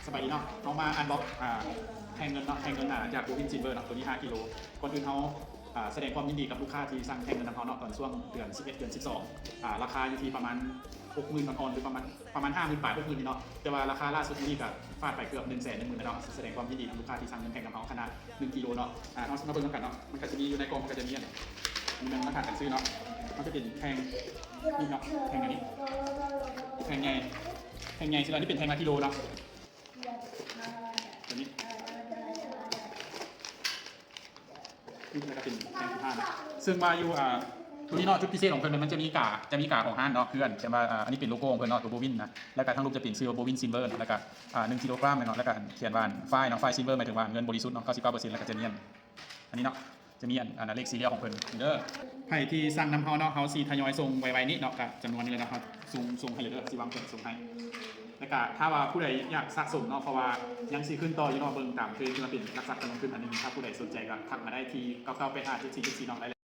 ສະບາຍດີເນາະ ເຮົາມາອັນລັອກ ອ່າ ແທ່ງເງິນເນາະ ແທ່ງເງິນ ອ່າ ຈາກບູວິນຊິນເວີເນາະ ໂຕນີ້ຫ້າກິໂລ. ກ່ອນອື່ນເຮົາ ອ່າ ສະແດງຄວາມຍິນດີກັບລູກຄ້າທີ່ສັ່ງແທ່ງເງິນນຳເຮົາເນາະ ຕອນຊ່ວງເດືອນສິບເອັດ ເດືອນສິບສອງ ອ່າ ລາຄາຢູ່ທີ່ປະມານຫົກໝື່ນອ່ອນໆ ຫຼືປະມານ ປະມານຫ້າໝື່ນປາຍ ຫົກໝື່ນນີ້ເນາະ ແຕ່ວ່າລາຄາລ່າສຸດມື້ນີ້ກໍຟາດໄປເກືອບໜຶ່ງແສນໜຶ່ງໝື່ນແລ້ວເນາະ. ສະແດງຄວາມຍິນດີນຳລູກຄ້າທີ່ສັ່ງເງິນແທ່ງນຳເຮົາ ຂະໜາດໜຶ່ງກິໂລເນາະ. ອ່າ ເຮົາຊິມາເບິ່ງນຳກັນເນາະ ມັນກໍຈະມີຢູ່ໃນກ່ອງ ມັນກໍຈະມີອັນ ມີແມ່ນມາຖາມກັນຊື້ເນາະ ມັນຈະເປັນແທ່ງນີ້ເນາະ ແທ່ງອັນນີ້ ແທ່ງໃຫຍ່ ແທ່ງໃຫຍ່ ສ່ວນອັນນີ້ເປັນແທ່ງລະກິໂລເນາະ ຕົວນີ້ ນີ້ກໍເປັນແທ່ງສິບຫ້າເນາະ ເຊິ່ງວ່າຢູ່ ອ່າ ຕົວນີ້ເນາະ ຈຸດພິເສດຂອງເພິ່ນ ມັນຈະມີກາ ຈະມີກາຂອງຮ້ານເນາະ ຄື ອັນ ແຕ່ວ່າ ອ່າ ອັນນີ້ເປັນໂລໂກ້ຂອງເພິ່ນເນາະ ຕົວໂບວິນນະ ແລ້ວກໍທາງລຸ່ມຈະເປັນຊື່ວ່າ Bovin Silver ແລ້ວກໍ ອ່າ ໜຶ່ງກິໂລກຣາມເນາະ ແລ້ວກໍເຂຍນວ່າ Fine ເນາະ Fine Silver ໝາຍເຖິງວ່າເງິນບໍລິສຸດເນາະ ເກົ້າສິບເກົ້າເປີເຊັນ ແລ້ວກໍຈະນຽນ ອັນນີ້ເນາະ ຈະມີອັນ ອັນເລກຊີຣຽວຂອງເພິ່ນເດີ. ໃຜທີ່ສັ່ງນຳເຮົາເນາະ ເຮົາຊິທະຍອຍສົ່ງໄວໆນີ້ເນາະ ກະຈຳນວນນີ້ແຫຼະເນາະ ເຮົາສົ່ງ ສົ່ງໃຫ້ເລີຍເດີ ຊິວາງແຜນສົ່ງໃຫ້. ແລ້ວກະຖ້າວ່າຜູ້ໃດຢາກສະສົມເນາະ ເພາະວ່າຍັງຊິຂຶ້ນຕໍ່ຢູ່ເນາະ ເບິ່ງຕາມເທຣນທີ່ວ່າເປັນຫຼັກຊັບການລົງທຶນອັນໜຶ່ງ ຖ້າຜູ້ໃດສົນໃຈກໍທັກມາໄດ້ທີ່ ເກົ້າເກົ້າແປດຫ້າ ເຈັດສີ່ເຈັດສີ່ ເນາະ ໄດ້ເລີຍ.